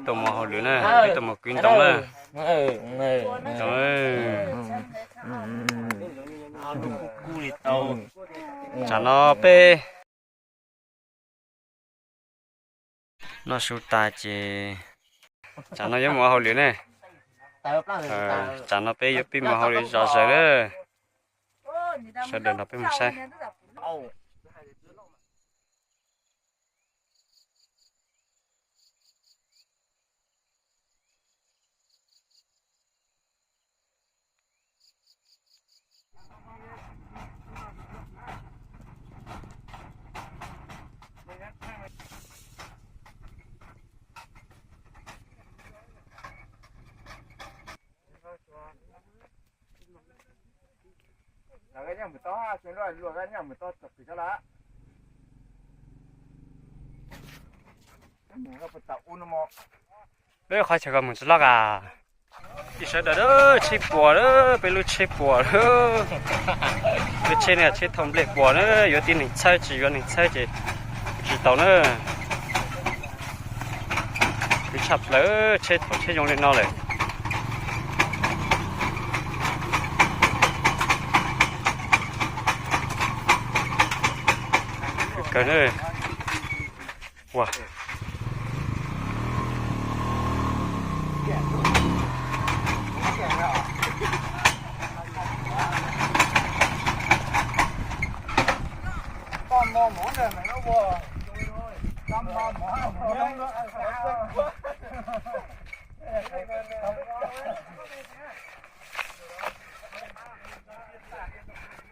Tuaj mus hauj lwm na, peb tuaj mus kwv ntoo na. Tsam no peb noj su tas ces tsam no yuav mus hauj lwm ne. Tsam no peb yuav pib mus hauj lwm zom zaws na. Sawv daws nrog peb mus saib. Lub qhov chaw ko mus tsis loj as. Ib sawv daws, tsheb puas lawm, peb lub tsheb puas lawm. Lub tsheb ne tsheb thauj nplej puas na, yuav tib neeg txhawb tsis yuav neeg txhawb ces tsis tau na. Khwv tshaj plaws, tsheb thaum tsheb zoo li no lawm. Khwv kawg na. Ua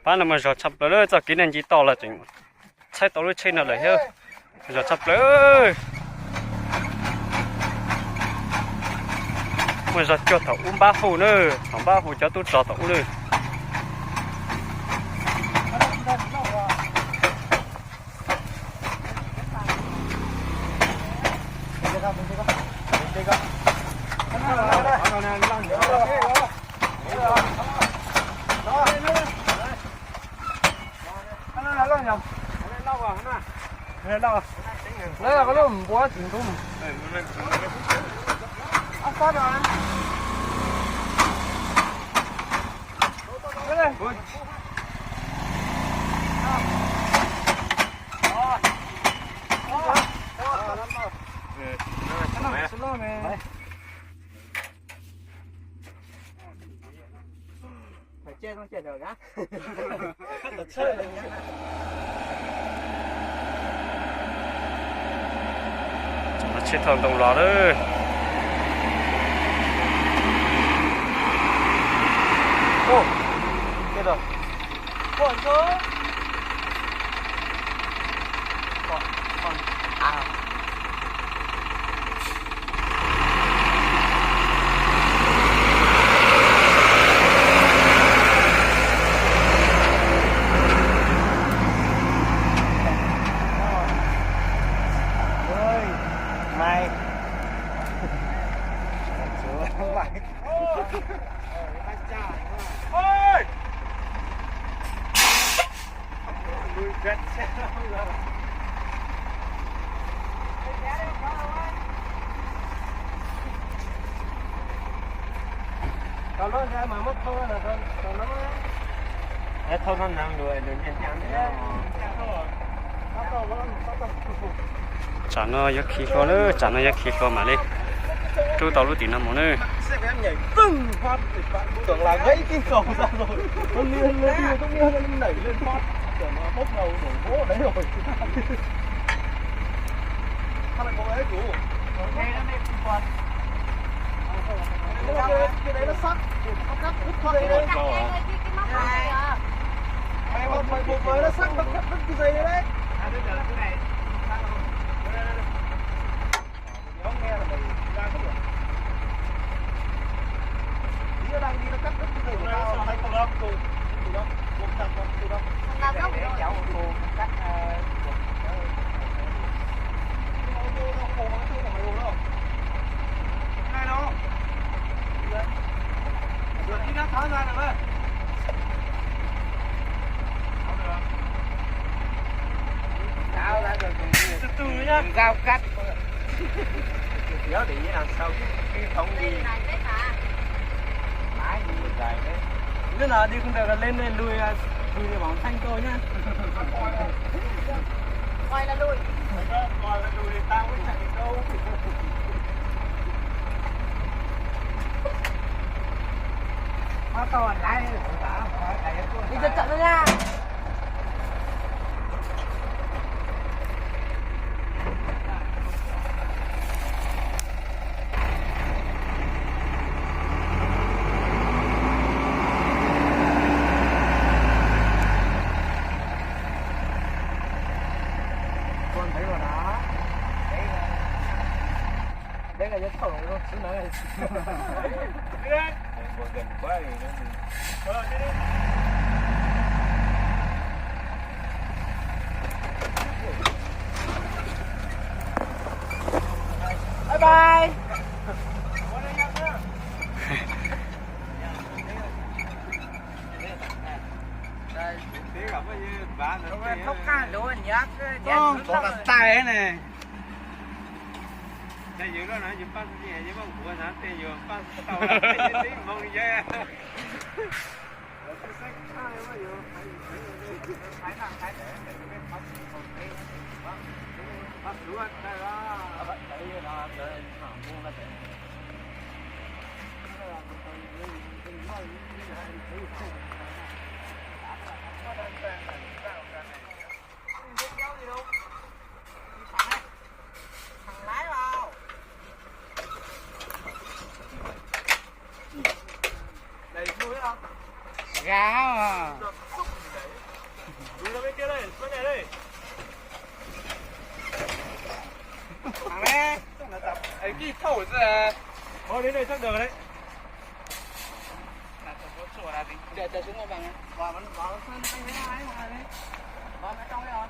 Pab no mas zog tshaj plaws lawm, txoj kev neeg nce toj los tseem txhawb tau lub tsheb no lawm thiab. Zog tshaj plaws. Muaj zog cuag thaum ub npab hu na, thaum npab hu cov tub rog thaum ub na. Tsheb thauj ntoo los lawm. Tsam no yuav khi hlua na, tsam no yuav khi hlua mam li rub tau lub tim no mus na. Giao cắt. Kéo để làm sao cái, cái phóng đi. Lứa nào đi không được là lên đây lùi, à, lùi thì bảo Thanh tôi nhá. Quay là lùi. Quay là lùi thì tao mới chạy được đâu. Đi chậm chậm thôi nha. Con thấy rồi đó. Đấy là, đấy là nhân khẩu của xứ này. Đấy. Còn gần quá thì nó... Ờ, đi đi. Bye bye. Tau tas tai ne. Gà. Thằng này, cái thổi ra. Thôi đến đây chắc được đấy. Chạy, chạy xuống bằng. Và vẫn có sân anh với ai mà này. Và nó trong đây rồi.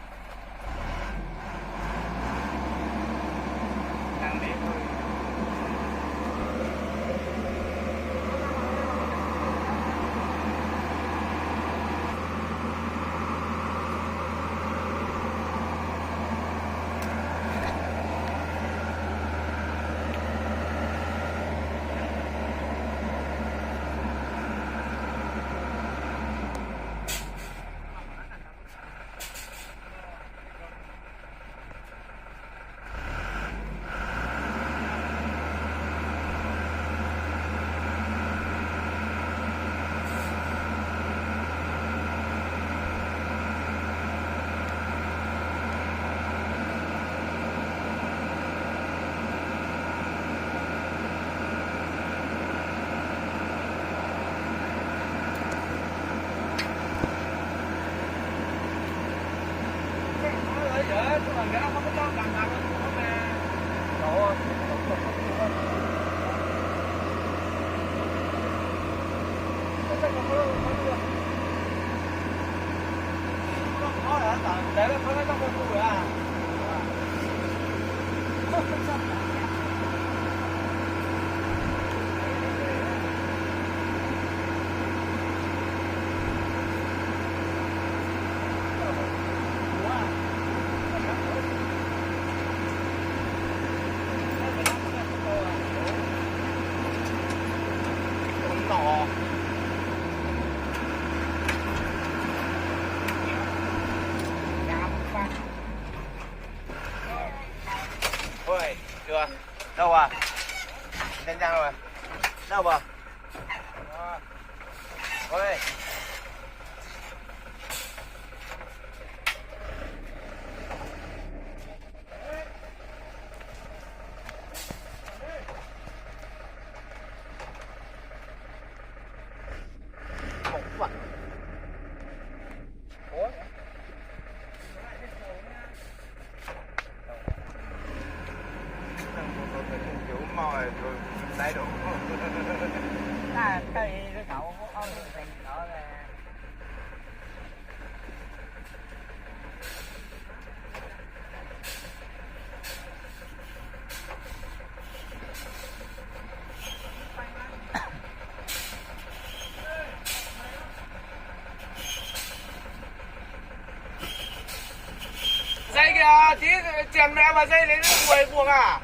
Ôi, được. Đâu à? Nhanh nhanh rồi. Đâu à? Ôi. Dây kìa, tí chèn mẹ vào dây đấy, quầy buộc à?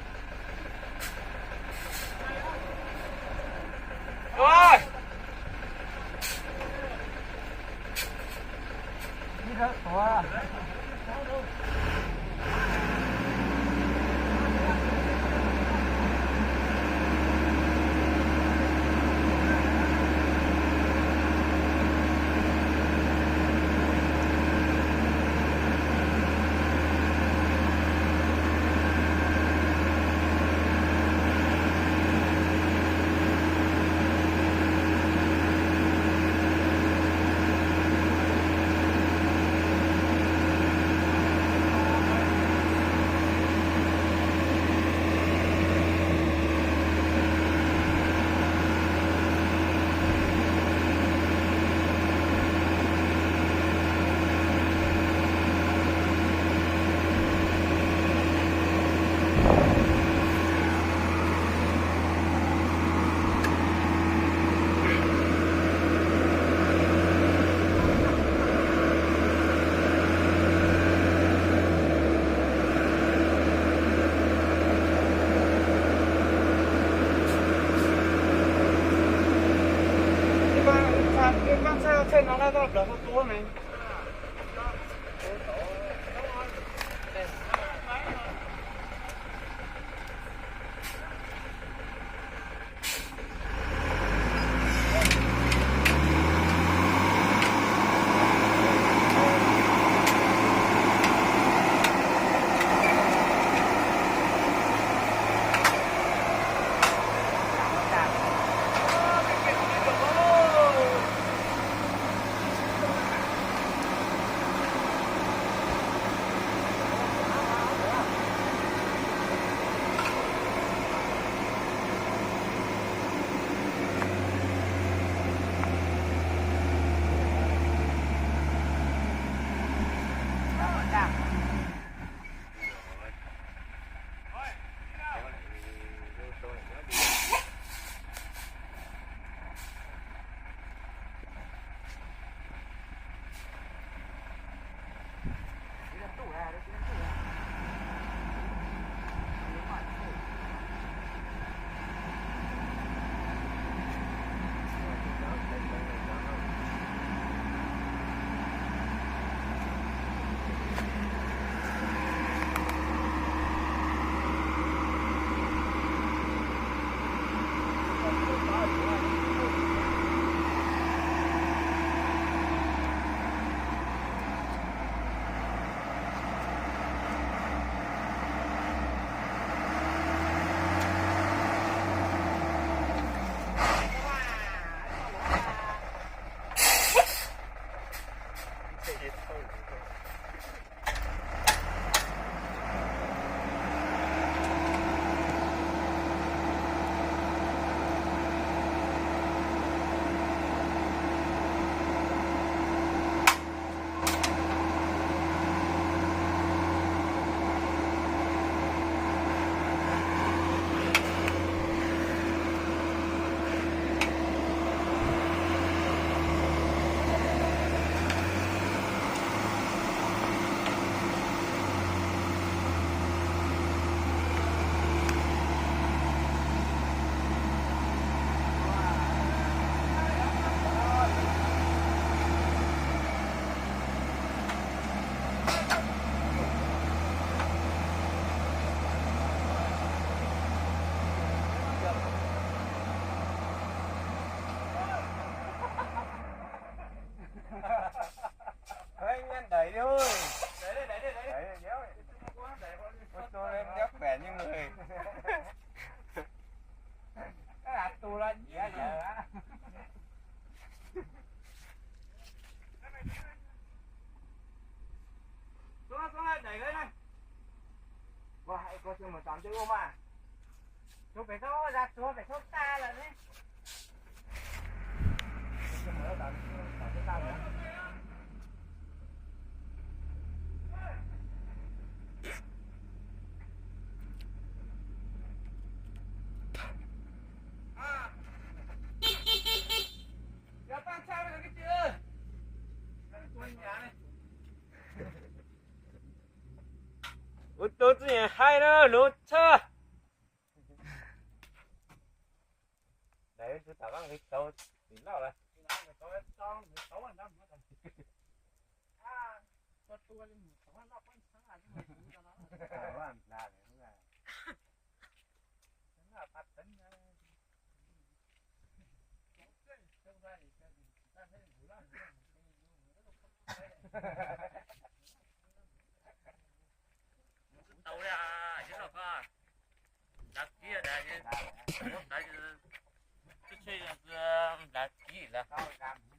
Ntxhais, ntxhais no na, tau plaws tau tua ne. Ua rau txij nyam haib na lub tshaj. Daim tus tam vaj nqis tau tim loj lawm. Tau li, nrad kib, nrad kib lawm.